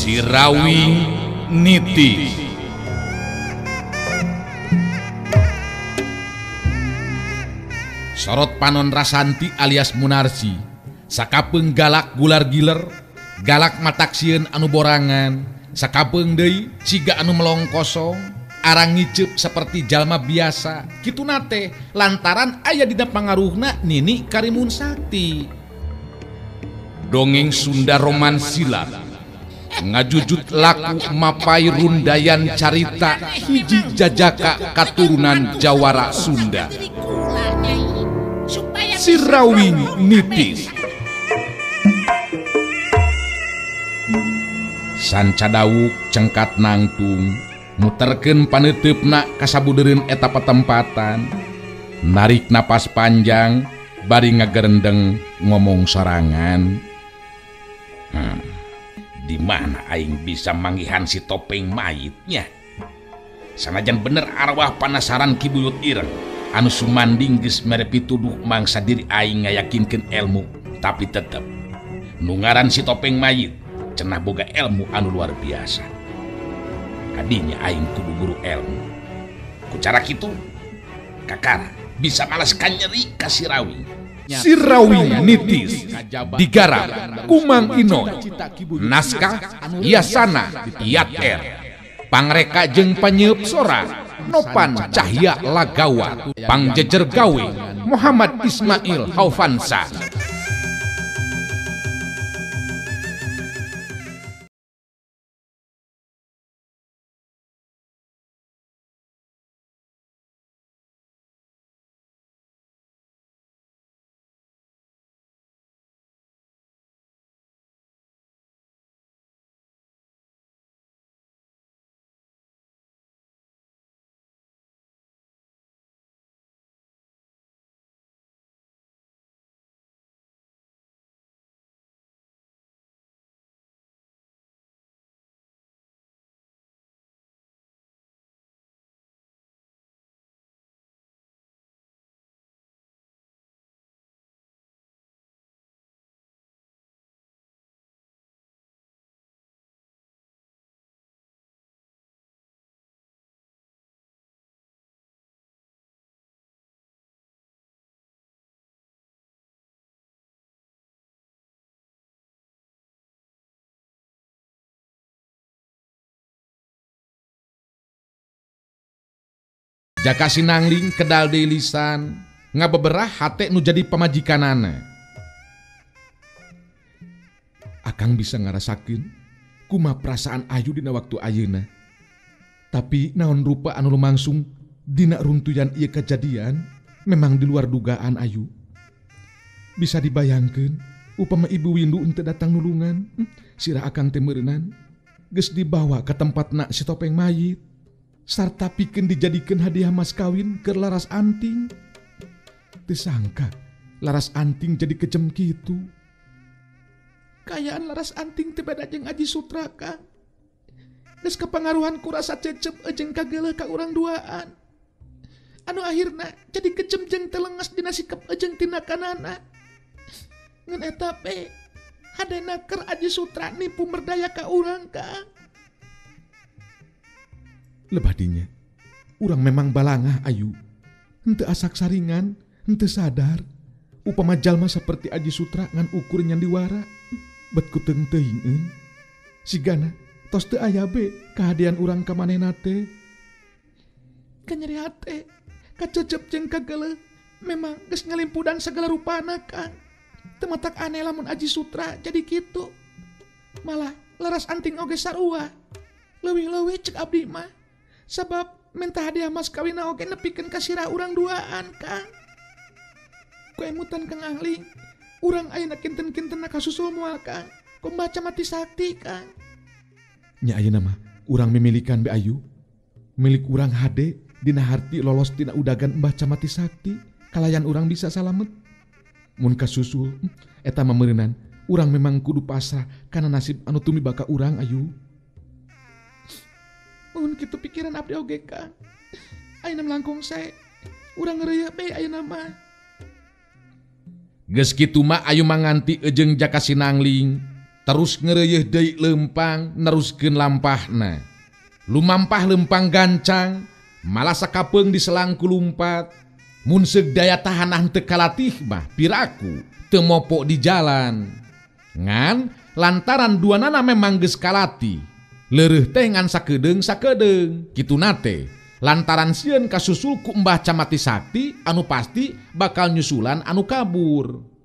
Sirawing Niti. Sorot panon Rasanti alias Munarsi sakapeung galak gular giler, galak mataksieun anu borangan, sakapeung deui ciga anu melong kosong, arang ngiceup seperti jalma biasa. Kituna teh lantaran aya dina pangaruhna Nini Karimun Sakti. Dongeng Sunda Roman Silat ngajujut laku mapai rundayan carita hiji jajaka katurunan Jawara Sunda. Sirawing Nitis. Sanca dawuk cengkat nangtung muterkeun paneuteup-na kasabudereun eta patempatan, narik napas panjang bari ngagerendeng ngomong sorangan. Di mana aing bisa manggihan si topeng mayitnya? Sanajan bener arwah panasaran Ki Buyut Ireng anu sumanding geus mere pituduh mangsa diri aing ngayakinkeun ilmu, tapi tetep nu ngaran si topeng mayit cenah boga ilmu anu luar biasa. Kadinya aing kudu guru ilmu. Ku cara kitu kakara bisa malas kanyeri ka Sirawing. Sirawing Nitis digarap Kumang Inoy, naskah Yasana Yat R, pangreka jeung panyeup sora Nopan Cahya Lagawa, pangjejer gawe Muhammad Ismail Haufansa. Jaka Sinangling kedal deui lisan ngabeberah hate nu jadi pamajikanana. Akang bisa ngarasakeun kumaha perasaan Ayu dina waktu ayeuna. Tapi naon rupa anu lumangsung dina runtuyan ieu kejadian memang di luar dugaan Ayu. Bisa dibayangkeun upama Ibu Windu henteu datang nulungan, sirah akang teh meureunan geus dibawa ka tempatna si topeng mayit. Sarta pikeun dijadikeun hadiah mas kawin keur Laras Anting. Teu sangka Laras Anting jadi kejem kitu. Kayaan Laras Anting teh beda jeung Aji Sutra Kang. Geus kapangaruhan ku rasa cecep jeung kageuleuh ka urang duaan. Anu akhirna jadi kejem jeung teu lenges dina sikap jeung tindakanana. Ngan eta pe hadena keur Aji Sutra nipu merdaya ka urang Kang. Lebadinya, urang memang balangah Ayu. Henteu asak saringan, henteu sadar. Upama jalma seperti Aji Sutra ngan ukur nyandiwara, bet ku teung-teuingeun. Sigana tos teu aya be kahadean urang ka manehna teh. Kanyeri hate, kacecep jeung kageuleuh, memang geus ngalimpudan sagala rupana Kang. Teu matak aneh lamun Aji Sutra jadi kitu. Malah Laras Anting oge sarua. Leuwih-leuwih cek abdi mah. Sabab minta hadiah mas kawina oge nepikeun ka sirah urang duaan Kang. Ku emutan Kang Angling, urang ayeuna kinten-kintenna kasusul moal Kang. Ku baca mati sakti Kang. Nya ayeuna mah urang mimilikan be Ayu. Milik urang hade dina harti lolos tina udagan Mbah Camati Sakti, kalayan urang bisa salamet. Mun kasusul eta mah meureunan urang memang kudu pasrah kana nasib anu tumiba ka urang Ayu. Mun kitu pikiran abdi oge Kang. Ayeuna langkung sae urang ngeureuyeuh be ayeuna mah. Geus kitu mah Ayu manganti jeung Jaka Sinangling. Terus ngeureuyeih deui leumpang neruskeun lampahna. Lumampah leumpang gancang, malah sakapeung diselang ku lumpat. Mun seug daya tahanah teu kalatih mah piraku teu mopo di jalan. Ngan lantaran duanana memang geus kalatih. Leureuh teh ngan sakedeung-sakedeung, kituna teh. Lantaran sieun kasusul ku Mbah Camati Sakti anu pasti bakal nyusulan anu kabur.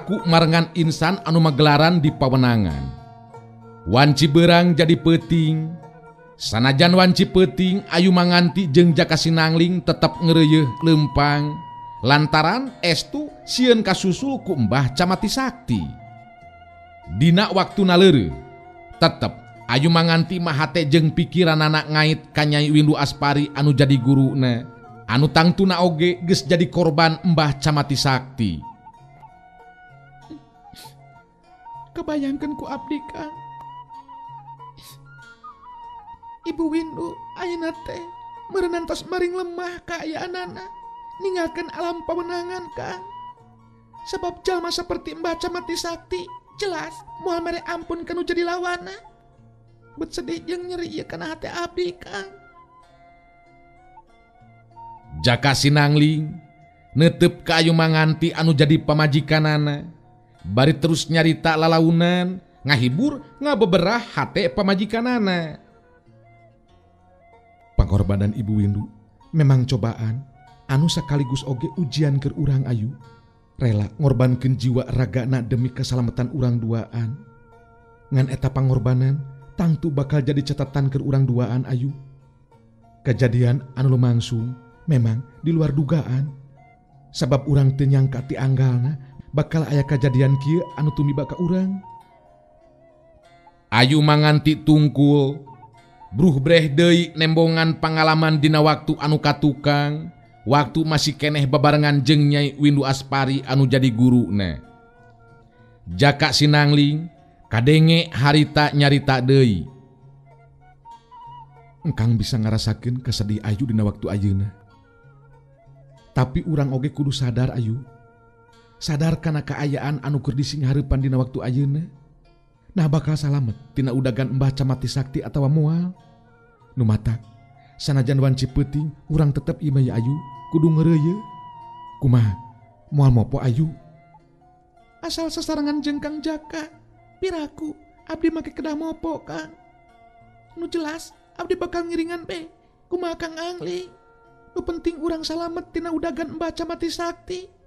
Ku marengan insan anu magelaran di pawenangan. Wanci berang jadi peuting. Sanajan wanci peuting Ayu Manganti jeung Jaka Sinangling tetep ngeureuyeih leumpang lantaran estu sieun kasusul ku Mbah Camati Sakti. Dina waktuna leureuh tetep Ayu Manganti mah hate jeung pikiranana ngait ka Nyai Windu Aspari anu jadi guruna, anu tangtuna oge geus jadi korban Mbah Camati Sakti. Kebayangkan ku abdi Kang, Ibu Windu ayeuna teh meureunnan tos maring lemah kaayaanana ninggalkeun alam pawenangan Kang. Sebab jalma seperti Mbah Camati Sakti jelas moal mere ampun kanu jadi lawana. Bet sedih jeung nyeri ieu kana hate abdi Kang. Jaka Sinangling neuteup ka Ayu Manganti anu jadi pamajikanana. Bari terus nyarita lalaunan, ngahibur, ngabeberah hate pamajikanana. Pangorbanan Ibu Windu memang cobaan anu sekaligus oge ujian keur urang Ayu. Rela ngorbankeun jiwa ragana demi keselamatan urang duaan. Ngan eta pangorbanan tangtu bakal jadi catatan keur urang duaan Ayu. Kejadian anu lumangsung memang di luar dugaan. Sabab urang teu nyangka ti anggalna bakal aya kejadian kieu anu tumiba ka urang. Ayu Manganti tungkul bruh breh deui nembongan pangalaman dina waktu anu katukang, waktu masih keneh babarengan jeung Nyai Windu Aspari anu jadi guruna. Jaka Sinangling kadenge harita nyarita deui. Engkang bisa ngarasakeun kesedih Ayu dina waktu ayeuna. Tapi urang oge kudu sadar Ayu. Sadar kana kaayaan anu keur disinghareupan dina waktu ayeuna. Nah bakal salamet tina udagan Mbah Camati Sakti atawa moal. Nu matak sanajan wanci peuting urang tetep ieu mah ya Ayu kudu ngeureuyeuh. Kumaha moal mopo Ayu? Asal sasarengan jeung Kang Jaka, piraku abdi make kedah mopo Kang. Nu jelas abdi bakal ngiringan be kumaha Kang Angling. Nu penting urang salamet tina udagan Mbah Camati Sakti.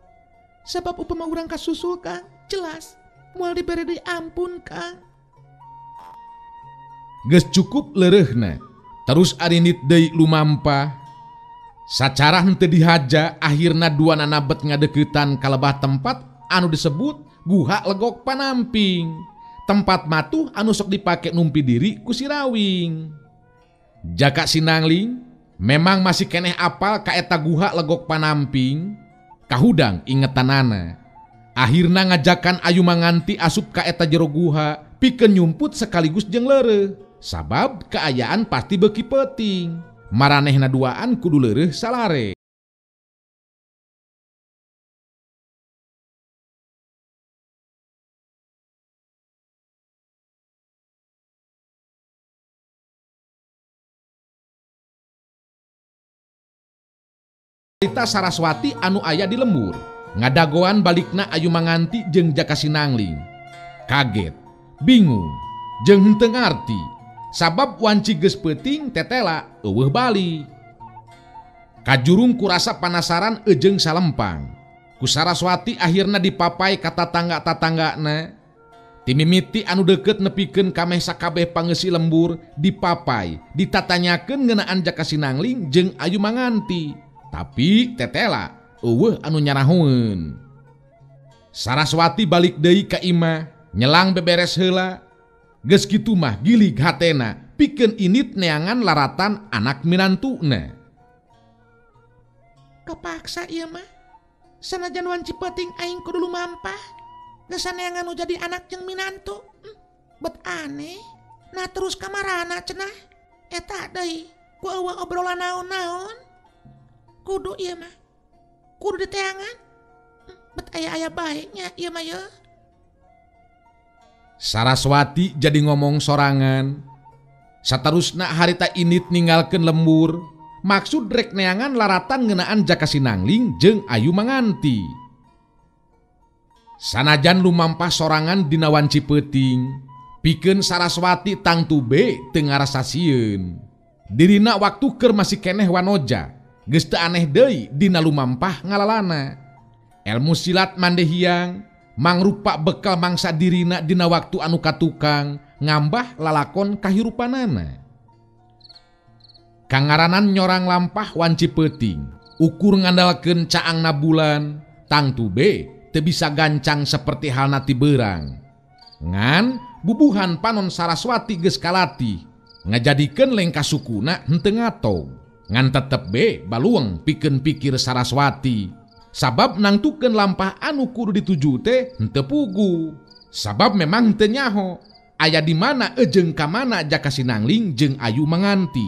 Sebab upama urang kasusul Kang, jelas moal dibere deui ampun Kang. Geus cukup leureuhna, terus arinit deui lumampah. Sacara henteu dihaja, akhirna duanana bet ngadeuketan ka lebah tempat anu disebut Guha Legok Panamping. Tempat matuh anu sok dipake numpi diri ku si Rawing. Jaka Sinangling memang masih keneh apal ka eta Guha Legok Panamping. Kahudang ingetanana. Akhirna ngajakan Ayu Manganti asup ka eta jero guha pikeun nyumput sekaligus jeung leureuh. Sabab kaayaan pasti beuki peuting. Maranehna duaan kudu leureuh salare. Carita Saraswati anu aya di lembur. Ngadagoan balikna Ayu Manganti jeung Jaka Sinangling. Kaget, bingung, Jeung henteu ngarti sabab wanci geus peuting tetela eueuh bali. Kajurung kurasa panasaran ejeng salempang. Ku Saraswati akhirna dipapai ka tatangga-tatanggana. Timimiti anu deukeut nepikeun ka meh sakabeh pangeusi lembur dipapai, ditatanyakeun ngeunaan Jaka Sinangling jeung Ayu Manganti. Tapi tetela eueuh anu nyarahoeun. Saraswati balik deui ka imah, nyelang beberes heula. Geus kitu mah gilig hatena pikeun init neangan laratan anak minantuna. Kepaksa ieu mah. Sanajan wanci peuting aing kudu lumampah. Geus saneangan nu jadi anak jeung minantu. Bet aneh. Nah terus kamarana cenah. Eta deui ku eueuh obrolan naon-naon. Kudu ieu mah. Kudu diteangan. Bet aya-aya bae nya ieu mah yeuh. Saraswati jadi ngomong sorangan. Saterusna harita init ninggalkeun lembur, maksud rek neangan laratan ngeunaan Jaka Sinangling jeung Ayu Manganti. Sanajan lumampah sorangan dina wanci peuting, pikeun Saraswati tangtu be teu ngarasa sieun. Dirina waktu keur masih keneh wanoja, geus teu aneh deui dina lumampah ngalalana. Elmu silat mandehiang mangrupa bekal mangsa dirina dina waktu anu katukang ngambah lalakon kahirupanana. Kangaranan nyorang lampah wanci peuting, ukur ngandalkeun caangna bulan, tangtu be teu bisa gancang seperti halna ti beurang. Ngan bubuhan panon Saraswati geus kalatih, ngajadikeun lengkah sukuna henteu ngatog. Ngan tetep be balueng pikeun pikir Saraswati. Sabab nangtukeun lampah anu kudu dituju teh henteu pugu. Sabab memang henteu nyaho aya di mana ejeng ka mana Jaka Sinangling jeung Ayu Manganti.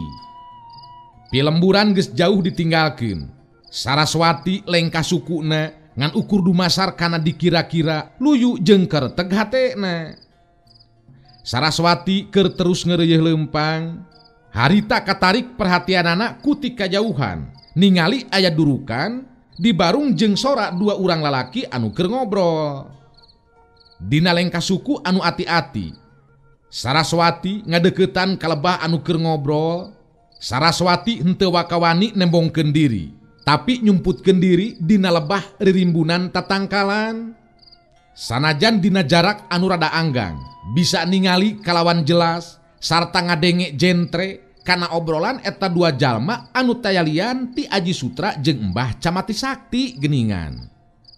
Pilemburan geus jauh ditinggalkeun. Saraswati lengkah sukuna ngan ukur dumasar kana dikira-kira luyu jeung kerteg hatena. Saraswati keur terus ngeureuyeh leumpang. Harita katarik perhatianana ku ti kajauhan. Ningali aya durukan dibarung jeung sora dua urang lalaki anu keur ngobrol. Dina lengkah suku anu ati-ati. Saraswati ngadeukeutan ka lebah anu keur ngobrol. Saraswati henteu wakawani nembongkeun diri, tapi nyumputkeun diri dina lebah ririmbunan tatangkalan. Sanajan dina jarak anu rada anggang, bisa ningali kalawan jelas sarta ngadenge jentre kana obrolan eta dua jalma anu tayalian ti Aji Sutra jeung Mbah Camati Sakti geningan.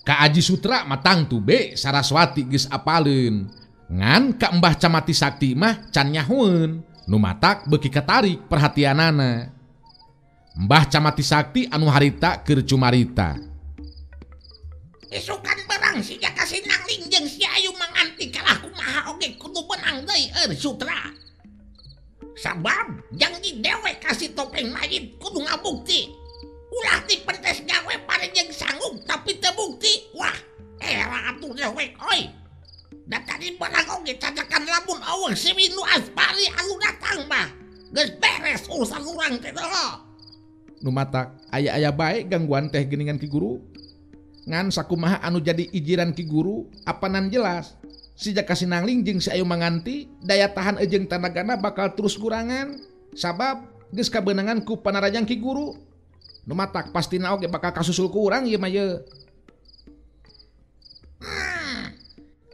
Ka Aji Sutra mah tangtu be Saraswati geus apaleun. Ngan ka Mbah Camati Sakti mah can nyahoeun, nu matak beuki katarik perhatianana. Mbah Camati Sakti anu harita keur cumarita. Isukan berang si Jaka Sinangling jeung si Ayu Manganti kalah kumaha oge kudu benang deui euy Sutra. Sabab janji dewek kasih topeng mayit kudu ngabukti. Ulah dipentes gawe paling sanggup tapi terbukti. Wah, era atuh dewek oi. Da tadi barang oge cacakan lamun eueuh si Windu Aspari anu datang mah. Geus beres urusan urang teh deuleu. Nu matak aya-aya bae gangguan teh geuningan ki guru. Ngan sakumaha anu jadi ijiran ki guru apanan jelas. Si Jaka Sinangling jeung si Ayu Manganti daya tahan ejeng tanagana bakal terus kurangan sabab geus kabeunangan ku panarajang ki guru. Nu matak pastina oge bakal kasusul ku urang ieu mah ye.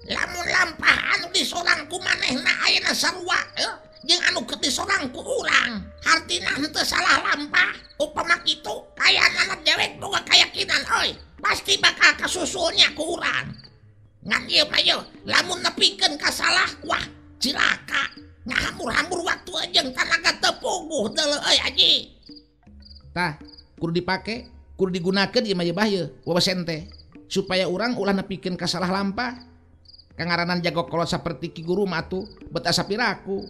Lamun lampah anu disorang ku manehna ayeuna sarua jeung anu keur disorang ku urang. Hartina henteu salah lampah. Upama kitu kayanana dewek boga kayakinan euy, pasti bakal kasusulnya ku urang. Ngan ieu mah yeuh, lamun nepikeun ka salah, wah cilaka. Ngahambur-hambur waktu jeung tanaga teu puguh deuleu euy Aji. Tah, kudu dipake, kudu digunakeun ieu mah yeuh bah yeuh, wawesen teh. Supaya urang ulah nepikeun ka salah lampah. Kangaranan jago kolot saperti ki guru mah atuh, bet asa piraku.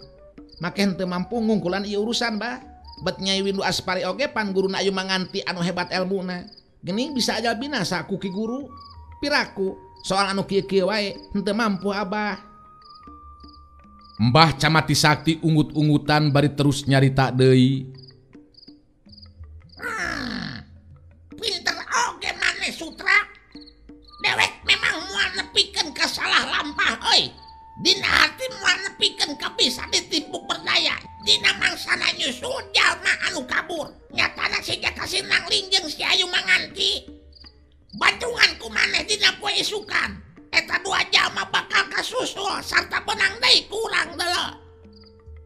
Make henteu mampu ngungkulan ieu urusan bah. Bet Nyai Windu Aspari oge pan guruna Ayu Manganti anu hebat elmuna. Geuning bisa aja binasa ku ki guru. Piraku soal anu kieu-kieu wae henteu mampu abah. Mbah Camati Sakti ungut-ungutan bari terus nyarita deui. Pinter oge maneh Sutra. Dewek memang moal nepikeun ka salah lampah euy. Dina hati moal nepikeun ka bisa ditipu berdaya. Dina mangsana nyusul jalma anu kabur. Nyatana si Jaka Sinangling jeung si Ayu Manganti. Bantungan ku maneh dina poe isukan. Eta dua jalma bakal kasusul sarta benang deui kurang deuleu.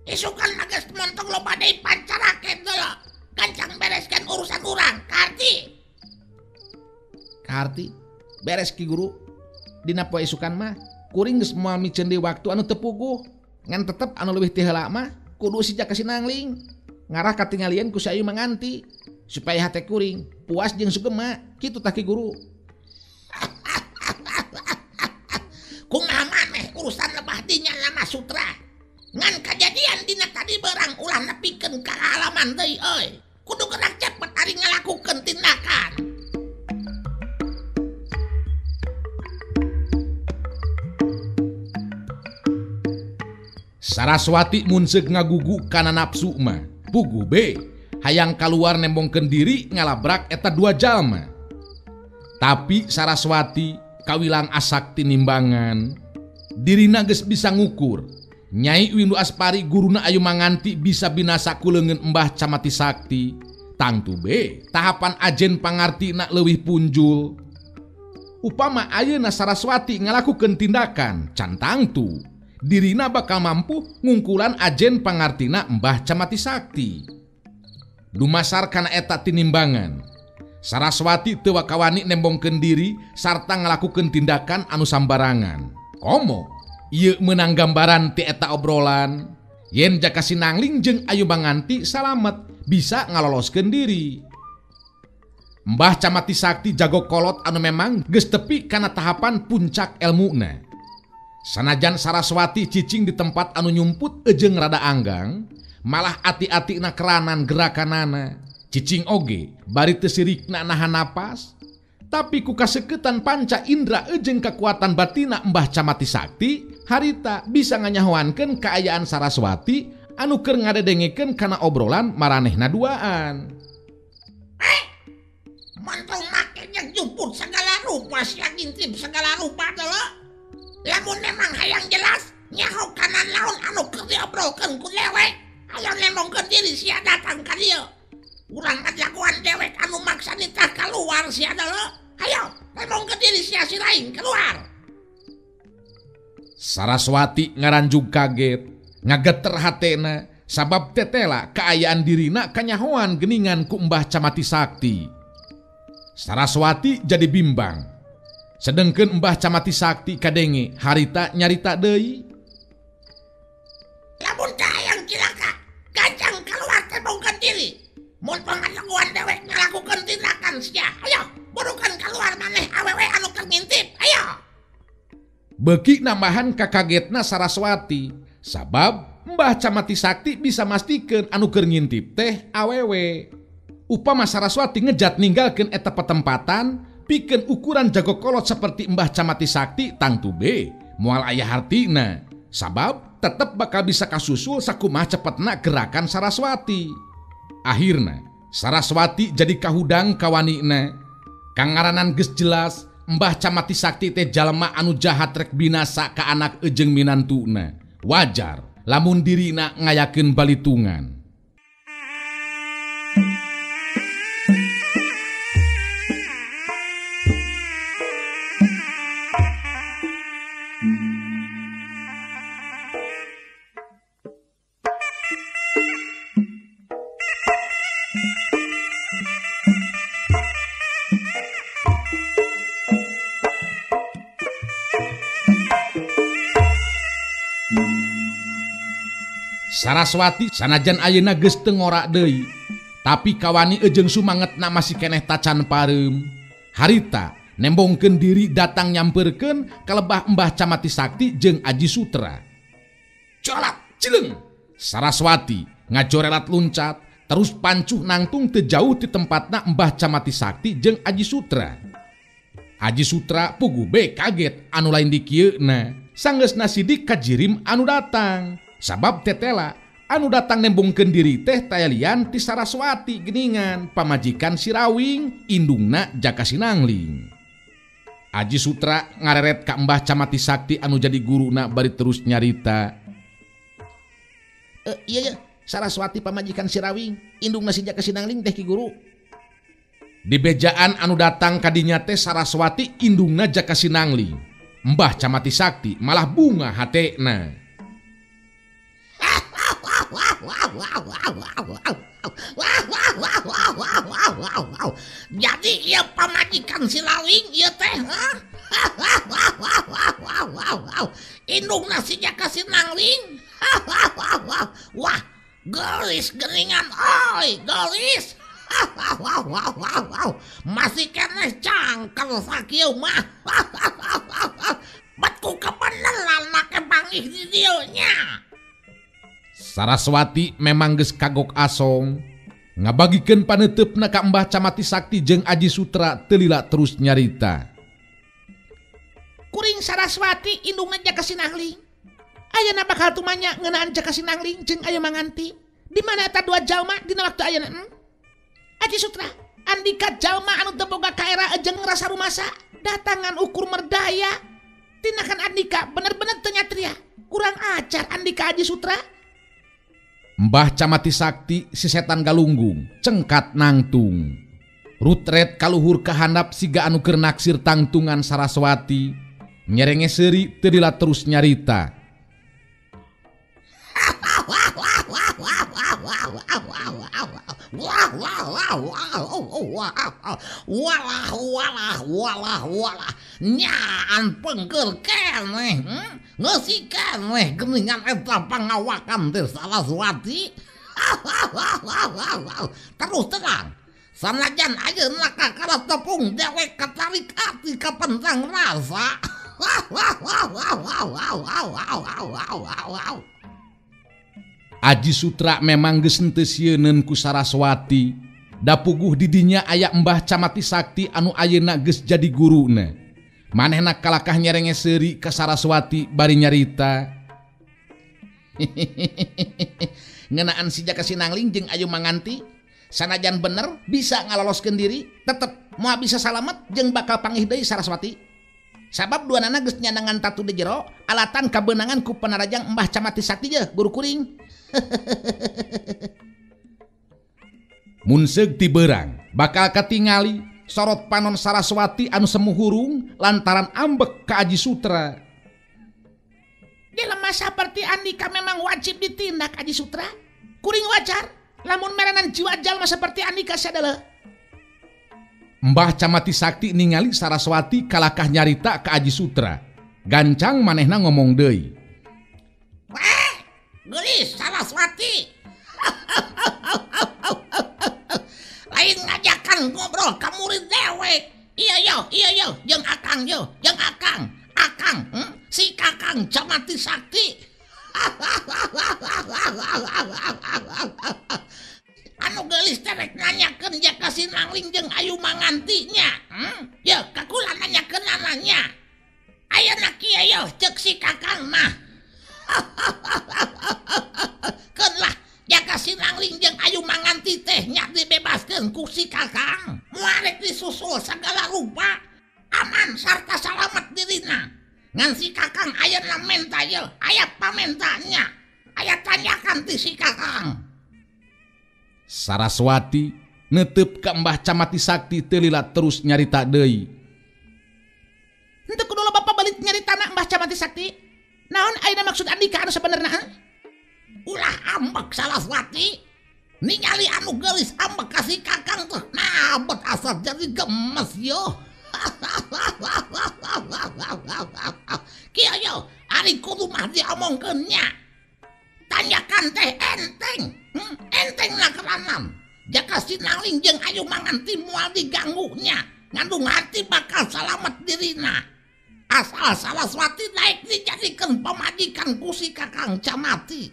Isukan mah geus montong loba deui pancaraket deuleu. Gancang bereskan urusan urang, Karti. Karti, beres Ki Guru. Dina poe isukan mah kuring geus moal miceun deui waktu anu teu puguh. Ngan tetep anu leuwih ti heula mah kudu si Jaka Sinangling ngarah katingalieun ku si Ayu Manganti supaya hate kuring puas jeung sugema kitu tah Ki Guru. Kumaha maneh urusan lebah dinya lama sutra. Ngan kajadian dina tadi berang ulah nepikeun ka halaman deui euy. Kudu gerak cepet ari ngalakukeun tindakan. Saraswati munseug ngagugu kana nafsu mah. Puguh be hayang kaluar nembongkeun diri ngalabrak eta dua jalma. Tapi Saraswati kawilang asak tinimbangan. Dirina geus bisa ngukur. Nyai Windu Aspari guruna Ayu Manganti bisa binasa ku leungeun Embah Camati Sakti. Tangtu be tahapan ajen pangartina leuwih punjul. Upama ayeuna Saraswati ngalakukeun tindakan can tangtu dirina bakal mampu ngungkulan ajen pangartina Mbah Camati Sakti. Dumasar kana eta tinimbangan, Saraswati teu wakawani nembongkeun diri sarta ngalakukeun tindakan anu sambarangan. Komo ieu meunang gambaran ti eta obrolan yen Jaka Sinangling jeung Ayu Manganti salamet bisa ngaloloskeun diri. Mbah Camati Sakti jago kolot anu memang geus tepi kana tahapan puncak elmuna. Sanajan Saraswati cicing di tempat anu nyumput ejeng rada anggang, malah ati-atina keranan gerakanana. Cicing oge bari teu sirikna nahan napas, tapi ku kaseketan panca indra ejeng kekuatan batina Mbah Camati Sakti, harita bisa nganyahoankeun kaayaan Saraswati anu keur ngadedengekeun kana obrolan maranehna duaan. Montong make jeung jumput segala rupa sia ngintip segala rupa deuleu. Lamun memang hayang jelas nyaho kana naon anu keur diobrolkeun ku dewek, ayo nembongkeun diri sia datang ka dieu. Urang ngajagoan dewek anu maksa nitah keluar sia deuleu. Ayo nembongkeun diri sia si lain keluar. Saraswati ngaranjug kaget, ngageter hatena sabab tetela kaayaan dirina kanyahoan geningan ku Mbah Camati Sakti. Saraswati jadi bimbang. Sedengkeun Mbah Camati Sakti kadenge harita nyarita deui. Lamun hayang cilaka, gancang keluar tembongkeun diri. Mun pangajagoan dewek ngalakukeun tindakan sia. Ayo, burukan keluar maneh awewe anu keur ngintip. Ayo. Beuki nambahan kakagetna Saraswati, sabab Mbah Camati Sakti bisa mastikeun anu keur ngintip teh awewe. Upama Saraswati ngejat ninggalkeun eta petempatan, pikeun ukuran jago kolot seperti Mbah Camati Sakti tangtu be moal aya hartina, sabab tetep bakal bisa kasusul sakumaha cepetna gerakan Saraswati. Akhirna Saraswati jadi kahudang kawanina. Kangaranan geus jelas Mbah Camati Sakti teh jalma anu jahat rek binasa ka anak ejeng minantuna. Wajar lamun dirina ngayakeun balitungan. Saraswati sanajan ayeuna geus teu ngora deui, tapi kawani ejeng sumangetna masih keneh tacan pareum. Harita nembongkeun diri datang nyamperkeun kalebah Mbah Camati Sakti jeung Aji Sutra. Colat cileung. Saraswati ngajorelat luncat terus pancuh nangtung teu jauh ti tempatna Mbah Camati Sakti jeung Aji Sutra. Aji Sutra puguh be kaget anu lain dikieuna. Sanggeusna sidik kajirim anu datang. Sabab tetela anu datang nembongkeun diri teh tayalian ti Saraswati geningan pamajikan Sirawing indungna Jaka Sinangling. Aji Sutra ngareret ka Mbah Camati Sakti anu jadi guruna bari terus nyarita. Iya ya, Saraswati pamajikan si Rawing, indungna si Jaka Sinangling teh Ki Guru. Dibejaan anu datang kadinya teh Saraswati indungna Jaka Sinangling. Mbah Camati Sakti malah bunga hatena. Jadi ieu pamajikan si Rawing ieu teh. Indungna si Jaka Sinangling. Wah, gelis geningan oi, gelis. Masih keneh cangkel sakieu mah. Bet ku kebeneran make pangih di dieu nya. Saraswati memang geus kagok asong ngabagikeun paneuteup-na ka Mbah Camati Sakti jeung Aji Sutra teu lila terus nyarita. Kuring Saraswati indungna Jaka Sinangling. Ayeuna bakal tumanya ngeunaan Jaka Sinangling jeung Ayu Manganti. Di mana eta dua jalma dina waktu ayeuna? Aji Sutra, andika jalma anu teu boga kaera jeung ngrasa rumasa, datangan ukur merdaya. Tindakan andika bener-bener teu nyatria. Kurang ajar andika Aji Sutra. Mbah Camati Sakti si setan galunggung, cengkat nangtung. Rutret kaluhur kahandap siga anu keur naksir tangtungan Saraswati. Nyerenge seuri teu lila terus nyarita. Walah walah walah walah nyaan pengker keneh ngeusi keneh geuningan eta pangawakan teh Saraswati. Terus terang sanajan ayeuna kakara tepung dewek katarik ati kapentang rasa. Aji Sutra memang geus henteu sieuneun ku Saraswati. Da puguh didinya aya Mbah Camati Sakti anu ayeuna geus jadi guruna. Manehna kalakah nyerenge seuri ka Saraswati bari nyarita. Ngeunaan si Jaka Sinangling jeung Ayu Manganti, sanajan bener bisa ngaloloskeun diri, tetep moal bisa salamet jeung bakal pangih deui Saraswati. Sabab duanana geus nyanangan tatu di jero, alatan kabeunangan ku panarajang Mbah Camati Sakti je guru kuring. Mun seug ti beurang bakal katingali sorot panon Saraswati anu semu hurung lantaran ambek ka Aji Sutra. Jelema saperti andika memang wajib ditindak Aji Sutra. Kuring wajar lamun merenan jiwa jalma seperti andika sadala. Mbah Camati Sakti ningali Saraswati kalakah nyarita ka Aji Sutra. Gancang manehna ngomong deui. Wah, geulis Saraswati. Lain ngajakan ngobrol ka murid dewek. Iya yo, jeung akang yo, jeung akang. Akang, si Kakang Camati Sakti. Anu geulis teh rek nanyakeun Jaka Sinangling jeung Ayu Manganti nya. Ye, kakula nanyakeun ananya. Ayeuna kieu yo ceuk si Kakang mah. Keun lah Jaka Sinangling jeung Ayu Manganti teh nya dibebaskeun ku si Kakang. Moal rek disusul sagala rupa, aman sarta salamet dirina. Ngan si Kakang ayeuna menta ye, aya pamentanya. Aya tanyakan ti si Kakang. Saraswati netep ka Mbah Camati Sakti teu lila terus nyarita deui. Henteu kudu loba pabelit nyaritana Mbah Camati Sakti. Naon ayeuna maksud andika anu sabenerna? Ulah ambek Saraswati. Ningali anu geulis ambek ka si Kakang teh. Nah, bet asal jadi gemes yo. Kieu yo, ari kudu mah diomongkeun nya. Tanyakan teh enteng. Enteng na keranan. Jaka Sinangling jeung Ayu Manganti moal diganggu nya. Ngandung hati bakal salamet dirina. Asal Saraswati naik dijadikeun pamajikan ku si Kakang Camati.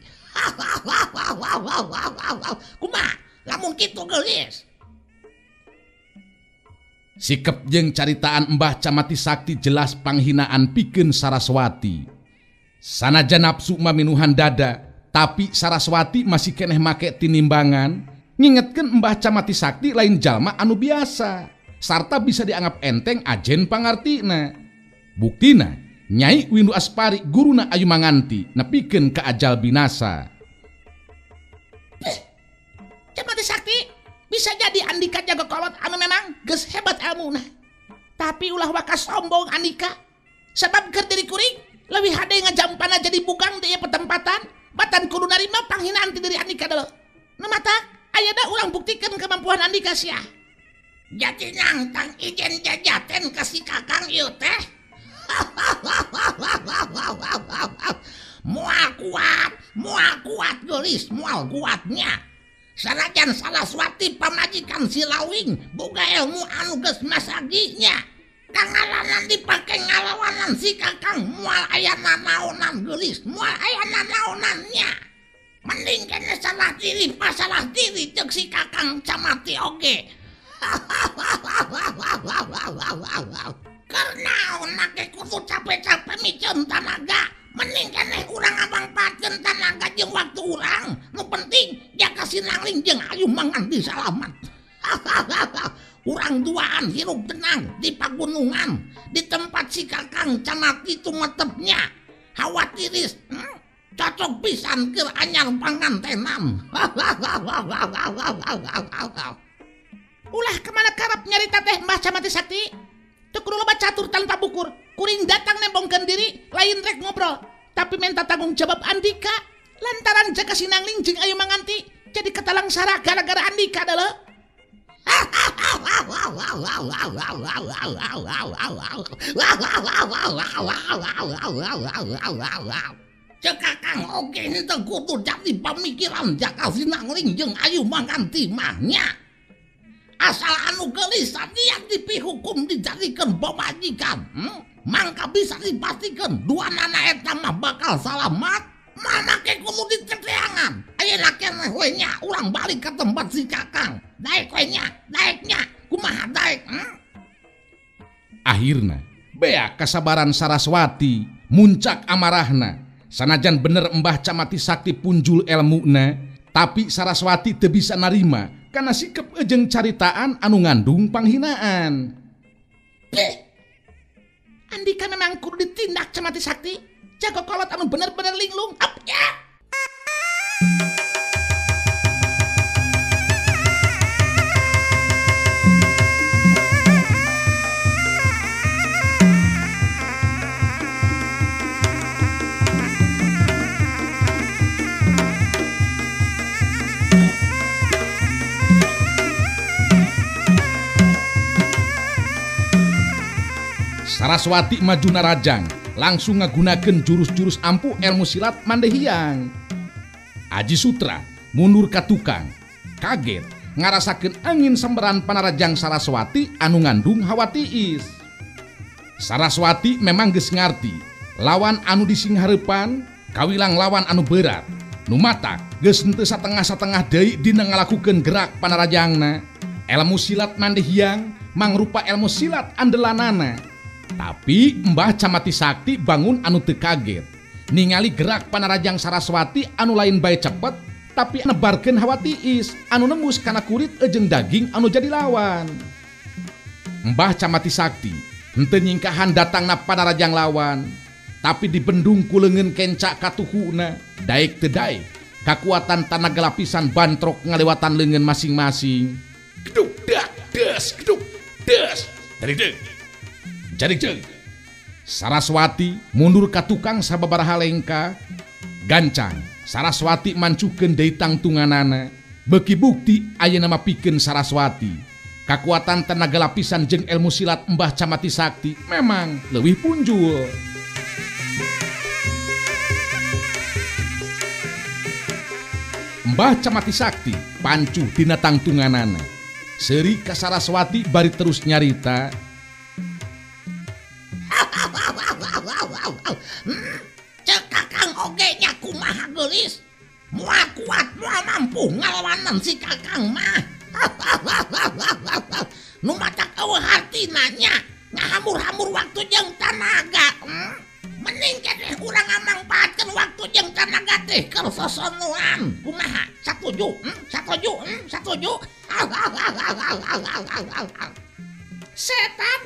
Kumaha lamun kitu geulis. Sikep jeung caritaan Mbah Camati Sakti jelas panghinaan pikeun Saraswati. Sanajan nafsu maminuhan dada, tapi Saraswati masih keneh make tinimbangan, ngingetkeun Mbah Camati Sakti lain jalma anu biasa, sarta bisa dianggap enteng ajen pangartina. Buktina, Nyai Windu Aspari guruna Ayu Manganti nepikeun ka ajal binasa. Bisa jadi Andika jago kolot anu memang geus hebat ilmuna. Tapi ulah waka sombong Andika. Sebab keur diri kuring leuwih hade ngajampana jadi bugang di ieu petempatan, batan kudu narima panghinaan ti diri Andika deuleu. Nu matak ayeuna urang buktikeun kemampuan Andika sia. Jadi nangtang ijen jajaten ka si Kakang ieu teh. Moal kuat geulis, moal kuatnya. Sanajan Saraswati pamajikan si Lawing boga ilmu anu geus masaginya. Kangalanan dipake ngalawanan si Kakang moal aya nanaonan geulis, moal aya nanaonannya. Mending kene salah diri pasalah diri ceuk si Kakang camati oge. Karena make kudu capek-capek miceun tanaga. Mending keneh urang ngabangpaatkeun tanaga jeung waktu urang. Nu penting Jaka Sinangling jeung Ayu Manganti salamat. Urang duaan hirup tenang di pagunungan, di tempat si Kakang camati tumetepnya. Hawa tiris, cocok pisan keur anyar pangantenan. Ulah kemana karep nyarita teh Mbah Camati Sakti? Teu kudu loba catur tanpa bukur. Kuring datang nembongkeun diri, lain rek ngobrol, tapi minta tanggung jawab Andika. Lantaran Jaka Sinangling jeung Ayu Manganti jadi ketalang sara gara-gara Andika deuleu. Ceuk Kakang oge henteu kudu jadi pamikiran Jaka Sinangling jeung Ayu Manganti mah nya. Asal anu geulis sadia dipihukum dijadikeun pamajikan. Mangka bisa dipastikan dua nana eta mah bakal salamat. Mana ke kudu diteteangan. Ayeuna keneh we nya urang balik ke tempat si Kakang. Daek we nya, daeknya kumaha daek. Akhirna beak kasabaran Saraswati muncak amarahna. Sanajan bener Mbah Camati Sakti punjul elmuna, tapi Saraswati teu bisa narima karena sikep jeung caritaan anu ngandung panghinaan. Andika memang kudu ditindak Camati Sakti. Jago kolot anu bener-bener linglung. Up ya. Saraswati maju narajang, langsung ngagunakeun jurus-jurus ampuh ilmu silat Mandehyang. Aji Sutra mundur ka tukang, kaget ngarasakeun angin sambaran panarajang Saraswati anu ngandung hawa tiis. Saraswati memang geus ngarti, lawan anu disinghareupan kawilang lawan anu berat. Nu matak geus henteu satengah-satengah deui dina ngalakukeun gerak panarajangna. Ilmu silat Mandehyang mangrupa ilmu silat andelanana. Tapi Mbah Camati Sakti bangun anu teu kaget ningali gerak panarajang Saraswati anu lain bae cepet tapi nebarkeun hawa tiis anu nembus kana kulit jeung daging anu jadi lawan. Mbah Camati Sakti henteu nyingkahan datangna panarajang lawan, tapi dibendung ku leungeun kenca katuhuna. Daek teu daek kakuatan tanaga lapisan bantrok ngalewatan leungeun masing-masing. Geduk dak des geduk des dari deuk. Jadi jeng. Saraswati mundur ka tukang sababaraha lengka. Gancang Saraswati mancukeun deui tangtunganana. Beuki bukti ayeuna mah pikeun Saraswati. Kakuatan tenaga lapisan jeung ilmu silat Mbah Camati Sakti memang leuwih punjul. Mbah Camati Sakti pancuh dina tangtunganana. Seuri ka Saraswati bari terus nyarita. Ceuk Kakang oge nya kumaha geulis. Moal kuat moal mampu ngalawanan si Kakang mah. Nu matak eueuh hartina nya ngahamur-hamur waktu jeung tanaga. Mending keneh urang ngamangpaatkeun waktu jeung tanaga teh keur sosonuan. Kumaha? Satuju? Satuju? Satuju? Setan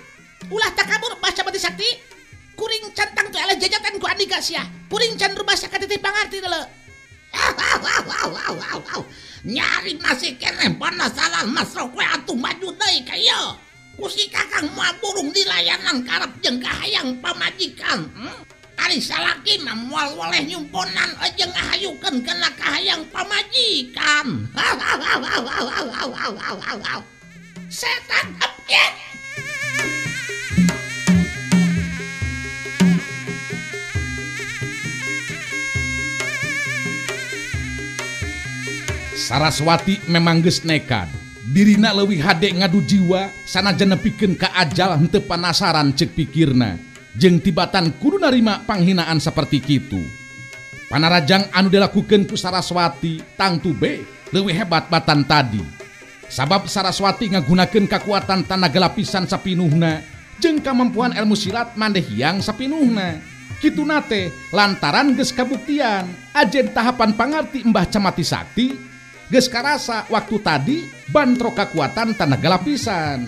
ulah takabur Mbah Camati Sakti. Kuring cantang tu eleh jajatan ku Andika sia. Kuring can rumah sakatitih pangarti deuleu. Nyari masih keneh penasaran Mas Rok we atuh maju deui ka ieu. Ku si Kakang moal burung dilayanan karep jeung kahayang pamajikan. Ari salaki mah moal woleh nyumponan jeung ngahayukeun kana kahayang pamajikan. Setan epket. Saraswati memang geus nekat. Dirina leuwih hade ngadu jiwa sanajan nepikeun ka ajal henteu panasaran ceuk pikirna. Jeung tibatan kudu narima panghinaan saperti kitu. Panarajang anu dilakukeun ku Saraswati tangtu be leuwih hebat batan tadi. Sabab Saraswati ngagunakeun kakuatan tanaga lapisan sapinuhna jeung kamampuan ilmu silat mandeh hiang sapinuhna. Kituna teh lantaran geus kabuktian ajen tahapan pangarti Mbah Camati Sakti geus karasa waktu tadi bantrok kakuatan tanaga lapisan.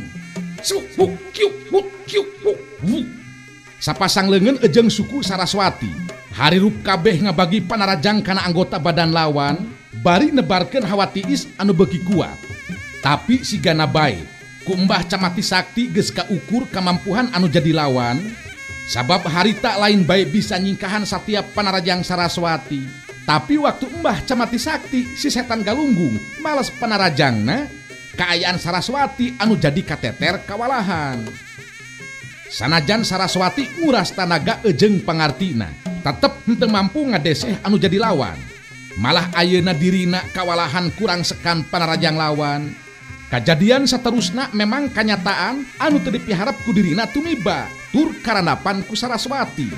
Sapasang leungeun ejeng suku Saraswati harirup kabeh ngabagi panarajang kana anggota badan lawan bari nebarkeun hawa tiis anu beuki kuat. Tapi sigana bae ku Mbah Camati Sakti geus kaukur kamampuhan anu jadi lawan sabab harita lain bae bisa nyingkahan satiap panarajang Saraswati. Tapi waktu Mbah Camati Sakti si setan galunggung males panarajangna kaayaan Saraswati anu jadi kateter kawalahan. Sanajan Saraswati nguras tanaga ejeng pangartina tetep henteu mampu ngadeseh anu jadi lawan. Malah ayeuna dirina kawalahan kurang sekan panarajang lawan. Kajadian saterusna memang kanyataan anu teu dipiharep ku dirina tumiba tur karanapan ku Saraswati.